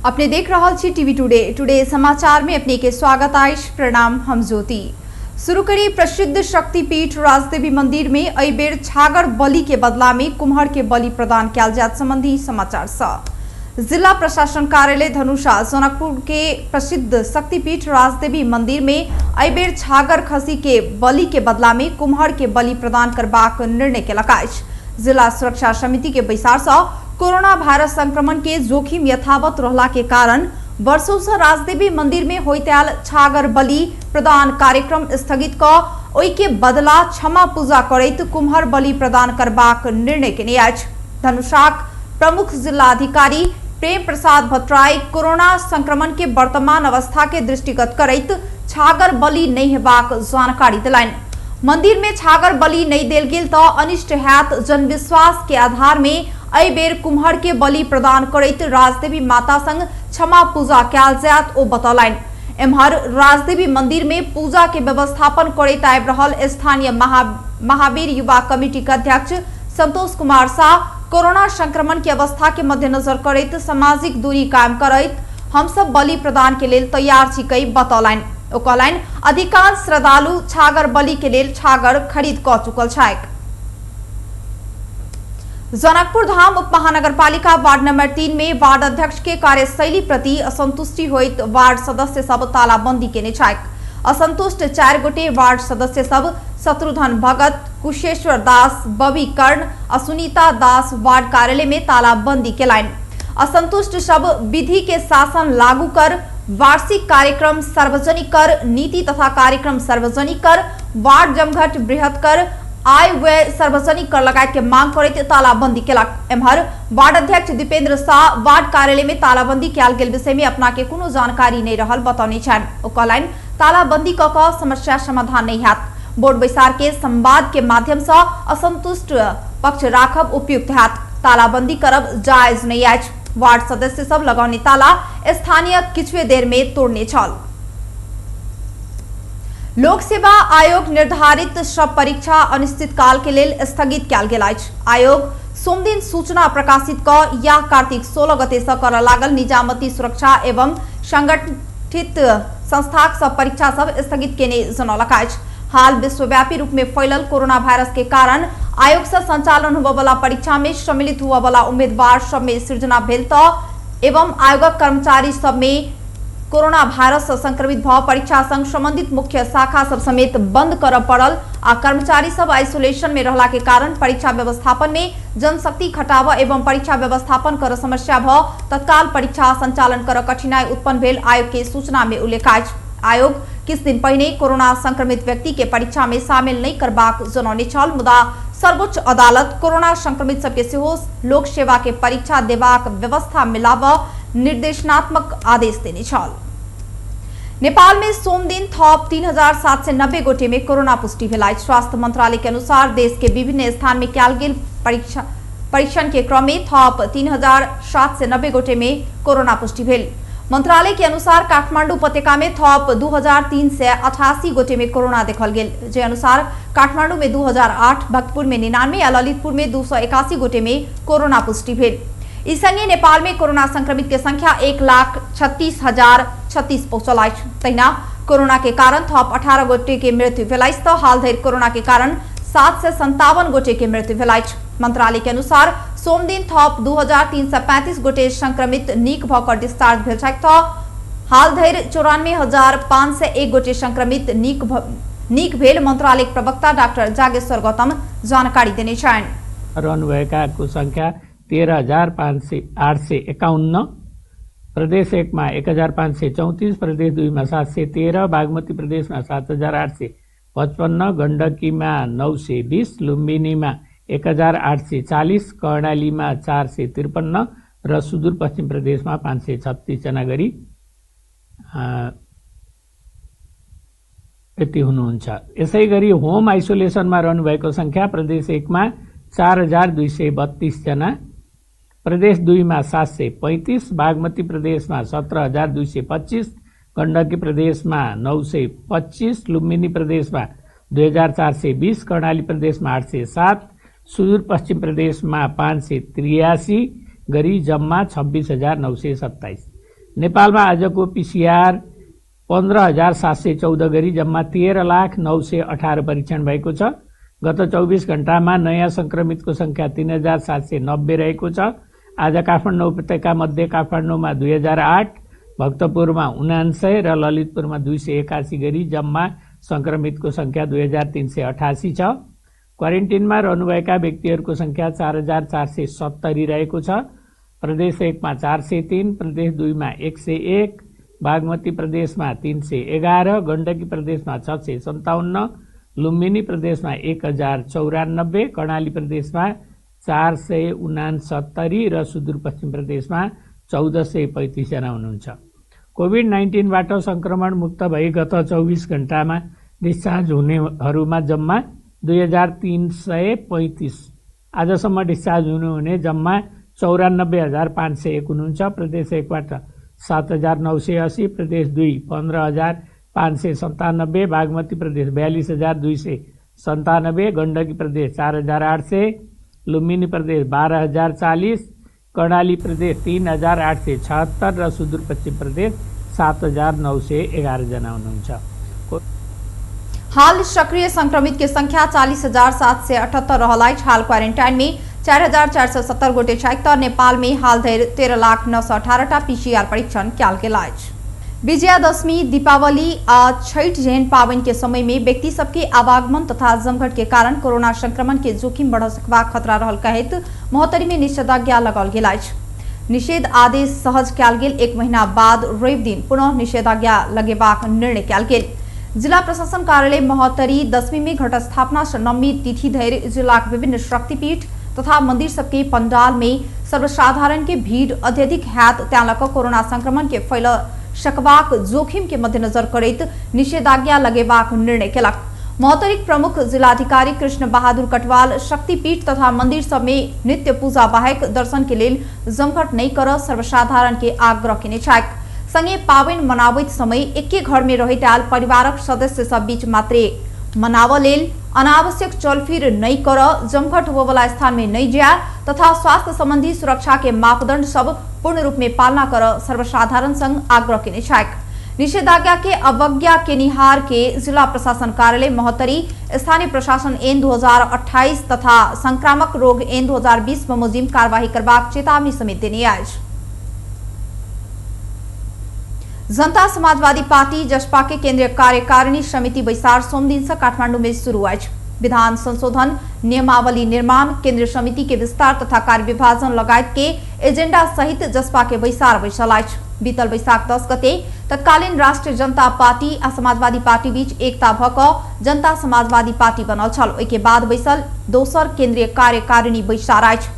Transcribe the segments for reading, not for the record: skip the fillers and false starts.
अपने देख रहल छी टीवी टुडे। टुडे समाचार में अपने के स्वागत अछि। प्रणाम, हम ज्योति। शुरू करी प्रसिद्ध शक्तिपीठ राजदेवी मंदिर में एहि बेर छागर बलि के बदला में कुम्हर के बलि प्रदान कयल जायत संबंधी समाचार सँ। जिला प्रशासन कार्यालय धनुषा जनकपुर के प्रसिद्ध शक्तिपीठ राजदेवी मंदिर में एहि बेर छागर खसी के बलि के बदला में कुम्हर के बलि प्रदान करबाक निर्णय केलक अछि। जिला सुरक्षा समिति के बैसार सँ कोरोना वायरस संक्रमण के जोखिम यथावत रहला के कारण वर्षों से राजदेवी मंदिर में होइत आयल छागर बलि प्रदान कार्यक्रम स्थगित क ओहि के बदला क्षमा पूजा करैत कुम्हर बलि प्रदान करबाक निर्णय केने अछि। धनुषाक प्रमुख जिलाधिकारी प्रेम प्रसाद भट्टराई कोरोना संक्रमण के वर्तमान अवस्था के दृष्टिगत करैत छागर बलि नहि हेबाक जानकारी देलनि। मंदिर में छागर बलि नहि देल गेल तऽ अनिष्ट हैत जनविश्वास के आधार में एहि बेर कुम्हर के बलि प्रदान करैत राजदेवी माता संग क्षमा पूजा कयल जायत ओ बतौलनि। एम्हर राजदेवी मंदिर में पूजा के व्यवस्थापन करैत आबि रहल स्थानीय महावीर युवा कमिटी के अध्यक्ष संतोष कुमार शाह कोरोना संक्रमण के अवस्था के मद्देनजर करैत सामाजिक दूरी कायम करैत हमसब बलि प्रदान के लेल तैयार छी कहि बतौलनि। ओ कहलनि अधिकांश श्रद्धालु छागर बलि के लेल छागर खरीद कऽ चुकल छथि। जनकपुर धाम उप महानगरपालिका वार्ड नंबर 3 में वार्ड अध्यक्ष के कार्यशैली प्रति असंतुष्टि होइत वार्ड सदस्य सब तालाबंदी केने छथि। असंतुष्ट 4 गोटे वार्ड सदस्य सब शत्रुघ्न भगत, कुशेश्वर दास, बबी कर्ण आ सुनीता दास वार्ड कार्यालय में तालाबंदी केलनि। असंतुष्ट सब विधि के शासन लागू कर, वार्षिक कार्यक्रम सार्वजनिक कर, नीति तथा कार्यक्रम सार्वजनिक कर, वार्ड जमघट बृहत कर, आय व्यय सार्वजनिक कर लगायत के मांग करैत तालाबंदी केलक। एम्हर वार्ड अध्यक्ष दीपेंद्र शाह वार्ड कार्यालय में तालाबंदी कयल गेल विषय में अपना के कोनो जानकारी नहीं रहल बतौने छनि। ओ कहलनि तालाबंदी क कऽ समस्या समाधान नहीं हैत। बोर्ड बैसार के संवाद के माध्यम से असंतुष्ट पक्ष राखब उपयुक्त हैत। तालाबंदी करब जायज नहीं अछि। वार्ड सदस्य सब लगौने ताला स्थानीय किछुए देर में तोड़ने छल। लोक सेवा आयोग निर्धारित सब परीक्षा अनिश्चित काल के लेल स्थगित कयल गेल अछि। आयोग सोमदिन सूचना प्रकाशित क याह कार्तिक 16 गते से करऽ लागल निजामती सुरक्षा एवं संगठित संस्थाक सब परीक्षा सब स्थगित केने जनौलक अछि। हाल विश्वव्यापी रूप में फैलल कोरोना वायरस के कारण आयोग से संचालन होबय परीक्षा में सम्मिलित हुअ उम्मीदवार सब में सृजना भेल त एवं आयोगक कर्मचारी सब में कोरोना वायरस से संक्रमित भ परीक्षा संग संबंधित मुख्य शाखा सब समेत बंद करय पड़ल आ कर्मचारी सब आइसोलेशन में रहला के कारण परीक्षा व्यवस्थापन में जनशक्ति घटाव एवं परीक्षा व्यवस्थापन कर समस्या भ तत्काल परीक्षा संचालन कर कठिनाई उत्पन्न भेल आयोग के सूचना में उल्लेख अछि। आयोग किछु दिन पहिने कोरोना संक्रमित व्यक्ति के परीक्षा में शामिल नहीं करबाक जनौने छल, मुदा सर्वोच्च अदालत कोरोना संक्रमित सबके सेहो लोक सेवा के परीक्षा देबाक व्यवस्था मिलाबऽ निर्देशनात्मक आदेश देने छल। नेपाल में सोमदिन थप 3790 गोटे में कोरोना पुष्टि भेल अछि। स्वास्थ्य मंत्रालय के अनुसार देश के विभिन्न स्थान में कयल गेल परीक्षण के क्रम में थप 3790 गोटे में कोरोना पुष्टि भेल। मंत्रालय के अनुसार काठमांडू उपत्यका में थप 2388 गोटे में कोरोना देखल गेल, जे अनुसार काठमांडू में 2008, भक्तपुर में 99 आ ललितपुर में 281 गोटे में कोरोना पुष्टि भेल। ई संगे नेपाल में कोरोना संक्रमित के संख्या 1,36,036 पहुंचल अछि। तहिना कोरोना के कारण थप 18 गोटे के मृत्यु भेल अछि तऽ हाल धरि कोरोना के कारण 757 गोटे के मृत्यु भेल अछि। मंत्रालय के अनुसार सोमदिन थप 2335 गोटे संक्रमित नीक भऽ कऽ डिस्चार्ज भेल छथि तऽ हाल धरि 94,501 गोटे संक्रमित नीक भेल मंत्रालयक प्रवक्ता डाक्टर जागेश्वर गौतम जानकारी देने छनि। रहनुभएकाको संख्या 13,851, प्रदेश 1 मा 1,534, प्रदेश 2 मा 713, बागमती प्रदेशमा 7,855, गण्डकीमा 920, लुम्बिनीमा 1,840, कर्णालीमा 453 र सुदूरपश्चिम प्रदेशमा 536 जना गरी यति हुनुहुन्छ। यसै गरी होम आइसोलेसनमा रहनुभएको संख्या प्रदेश 1 मा 4,232 जना, प्रदेश 2 मा 735, बागमती प्रदेशमा 17,225, गण्डकी प्रदेशमा 925, लुम्बिनी प्रदेशमा 2,420, कर्णाली प्रदेशमा 807, सुदूरपश्चिम प्रदेशमा 583 गरी जम्मा 26,927। नेपालमा आजको पीसीआर 15,714 गरी जम्मा 13,00,918 परीक्षण भएको छ। गत 24 घण्टामा नयाँ संक्रमितको संख्या 3,790 रहेको छ। आज काठमाडौँ उपत्यका मध्ये काठमाडौँमा 2,008, भक्तपुरमा 79 र ललितपुरमा 281 गरी जम्मा संक्रमितको संख्या 2,388 छ। क्वारेन्टिनमा रहनुभएका व्यक्तिहरूको संख्या 4,470 रहेको छ। प्रदेश 1 मा 403, प्रदेश 2 मा 101, बागमती प्रदेशमा 311, गण्डकी प्रदेशमा 657, लुम्बिनी प्रदेशमा 1,094, कर्णाली प्रदेशमा 469 र सुदूरपश्चिम प्रदेशमा 1,435 जना हुनुहुन्छ। कोभिड-19 बाट संक्रमण मुक्त भई गत 24 घण्टामा डिस्चार्ज हुनेहरूमा जम्मा 2,335, आजसम्म डिस्चार्ज हुनुहुने जम्मा 94,501 हुनुहुन्छ। प्रदेश 1 बाट 7,980, प्रदेश 2 15,597, बागमती प्रदेश 42,297, गण्डकी प्रदेश 4,800, लुम्बिनी प्रदेश 12,040, कर्णाली प्रदेश 3,876 र सुदूरपश्चिम प्रदेश 7,911 जना हुनुहुन्छ। हाल सक्रिय संक्रमित के संख्या 40,778 रहल अछि। हाल क्वारेंटाइन में 4,470 गोटे छथि त नेपाल में हाल धरि 13,00,918 टा पीसीआर परीक्षण कयल गेल अछि। विजयादशमी, दीपावली आ छठ जेहन पाबनि के समय में व्यक्ति सबके आवागमन तथा जमघट के कारण कोरोना संक्रमण के जोखिम बढ़ सकबाक खतरा रहल कहैत महोत्तरी में निषेधाज्ञा लगाओल गेल अछि। निषेध आदेश सहज कयल गेल 1 महीना बाद रवि दिन पुनः निषेधाज्ञा लगेबाक निर्णय कयल गेल। जिला प्रशासन कार्यालय महोत्तरी दशमी में घटस्थापना से नवमी तिथि धरि जिलाक विभिन्न शक्तिपीठ तथा मंदिर सबके पंडाल में सर्वसाधारण के भीड़ अत्यधिक हैत त्यां लऽ कऽ कोरोना संक्रमण के फैल सकबाक जोखिम के मद्देनजर करैत निषेधाज्ञा लगेबाक निर्णय केलक। महोत्तरीक प्रमुख जिलाधिकारी कृष्ण बहादुर कटवाल शक्तिपीठ तथा मंदिर सब में नित्य पूजा बाहेक दर्शन के लेल जमघट नहि कर सर्वसाधारण के आग्रह केने छथि। संगे पाबनि मनाबैत समय एके घर में रहैत आयल परिवारक सदस्य सब बीच मात्रे मनावऽ लेल अनावश्यक चलफिर नहि कर, जमघट होबयवला स्थान में नहि जाय तथा स्वास्थ्य संबंधी सुरक्षा के मापदंड सब पूर्ण रूप में पालना कर सर्वसाधारण संग आग्रह केने छथि। निषेधाज्ञा के अवज्ञा केनिहार के जिला प्रशासन कार्यालय महोत्तरी स्थानीय प्रशासन एन 2028 तथा संक्रामक रोग एन 2020 बमोजिम कार्यवाही करबाक चेतावनी समेत देने अछि। जनता समाजवादी पार्टी जसपा के केंद्रीय कार्यकारिणी समिति बैसार सोमदिन से काठमांडू में शुरू अछि। विधान संशोधन, नियमावली निर्माण, केंद्रीय समिति के विस्तार तथा कार्य विभाजन लगायत के एजेंडा सहित जसपा के बैसार बैसल अछि। बीतल बैसाख 10 गते तत्कालीन राष्ट्रीय जनता पार्टी आ समाजवादी पार्टी बीच एकता भ क जनता समाजवादी पार्टी बनल छल। ओहि के बाद बैसल दोसर केंद्रीय कार्यकारिणी बैसार अछि।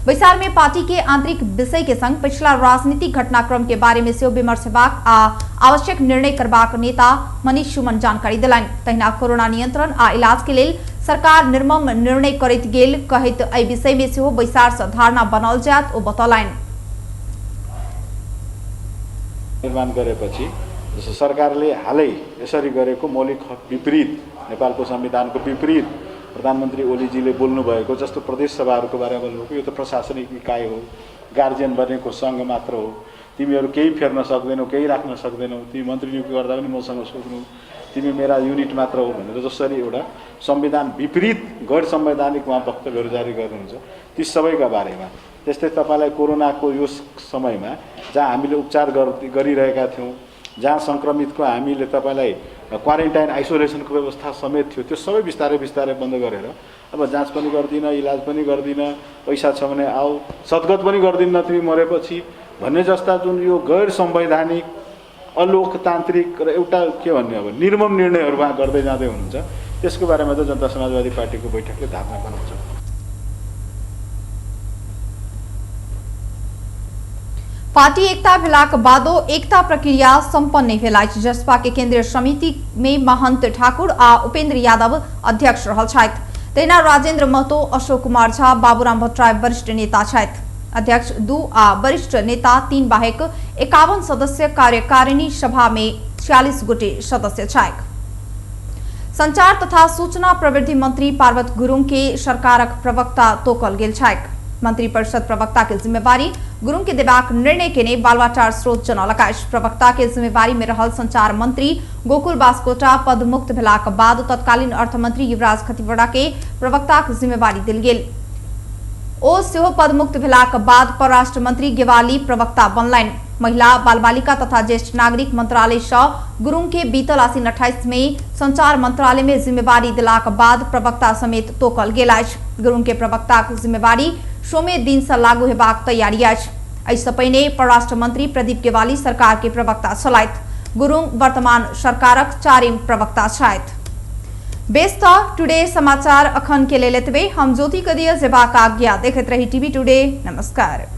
बैसार में पार्टी के आंतरिक विषय के संग पिछला राजनीतिक घटनाक्रम के बारे में सेहो विमर्श हेबाक आ आवश्यक निर्णय करबाक नेता मनीष सुमन जानकारी देलनि। तहिना कोरोना नियंत्रण आ इलाज के लेल सरकार निर्मम निर्णय करैत गेल कहैत एहि विषय में सेहो बैसार सँ धारणा बनाओल जायत ओ बतौलनि। निर्माण गरेपछि जस्तो सरकारले हालै यसरी गरेको मौलिक हक विपरीत, नेपालको संविधानको विपरीत प्रधानमन्त्री ओलीजीले बोल्नुभएको जस्तो प्रदेश सभाहरूको बारेमा बोल्नुभएको, यो त प्रशासनिक इकाइ हो, गार्जियन बनेको सङ्घ मात्र हो, तिमीहरू केही फेर्न सक्दैनौ, केही राख्न सक्दैनौ, तिमी मन्त्री नियुक्ति गर्दा पनि मसँग सोध्नु, तिमी मेरा युनिट मात्र हो भनेर जसरी एउटा संविधान विपरीत गैर संवैधानिक उहाँ वक्तव्यहरू जारी गर्नुहुन्छ ती सबैका बारेमा। त्यस्तै तपाईँलाई कोरोनाको यो समयमा जहाँ हामीले उपचार गरिरहेका थियौँ, जहाँ सङ्क्रमितको हामीले तपाईँलाई क्वारेन्टाइन आइसोलेसनको व्यवस्था समेत थियो, त्यो सबै बिस्तारै बिस्तारै बन्द गरेर अब जाँच पनि गर्दिनँ, इलाज पनि गर्दिनँ, पैसा छ भने आऊ, सद्गत पनि गर्दिनँ तिमी मरेपछि भन्ने जस्ता जुन यो गैर संवैधानिक, अलोकतान्त्रिक र एउटा के भन्ने अब निर्मम निर्णयहरू उहाँ गर्दै जाँदै हुनुहुन्छ, त्यसको बारेमा त जनता समाजवादी पार्टीको बैठकले धारणा बनाउँछ। पार्टी एकता भेलाक बादो एकता प्रक्रिया संपन्न नहि भेल अछि। जसपा के केंद्रीय समिति में महंत ठाकुर आ उपेंद्र यादव अध्यक्ष रहल छथि। तहिना राजेंद्र महतो, अशोक कुमार झा, बाबूराम भट्टराई वरिष्ठ नेता छथि। अध्यक्ष 2 आ वरिष्ठ नेता 3 बाहेक 51 सदस्य कार्यकारिणी सभा में 46 गोटे सदस्य छथि। संचार तथा सूचना प्रविधि मंत्री पार्वत गुरुङ के सरकारक प्रवक्ता तोकल गेल छथि। मंत्री परिषद प्रवक्ता के जिम्मेवारी गुरुङ के देबाक निर्णय केने बालुवाटार स्रोत जनौलक अछि। प्रवक्ता के जिम्मेवारी में रहल संचार मंत्री गोकुल बास्कोटा पदमुक्त भेलाक बाद तत्कालीन अर्थमंत्री युवराज खतिवड़ा के प्रवक्ताक जिम्मेवारी देल गेल। ओ सेहो पदमुक्त भेलाक बाद परराष्ट्र मंत्री गेवाली प्रवक्ता बनलनि। महिला बाल बालिका तथा ज्येष्ठ नागरिक मंत्रालय सँ गुरुङ के बीतल आसिन 28 में संचार मंत्रालय में जिम्मेवारी दिलाक बाद प्रवक्ता समेत तोकल गेल अछि। गुरुङ के प्रवक्ताक जिम्मेवारी सोमे दिन सँ लागू हेबाक तैयारी अछि। एहिसँ पहिने परराष्ट्र मंत्री प्रदीप गेवाली सरकार के प्रवक्ता छलथि। गुरुङ वर्तमान सरकारक चारिम प्रवक्ता छथि। बेस त टुडे समाचार अखन के लेल एतबे। हम ज्योति कदिया जेबाक आज्ञा। देखैत रही टीवी टुडे। नमस्कार।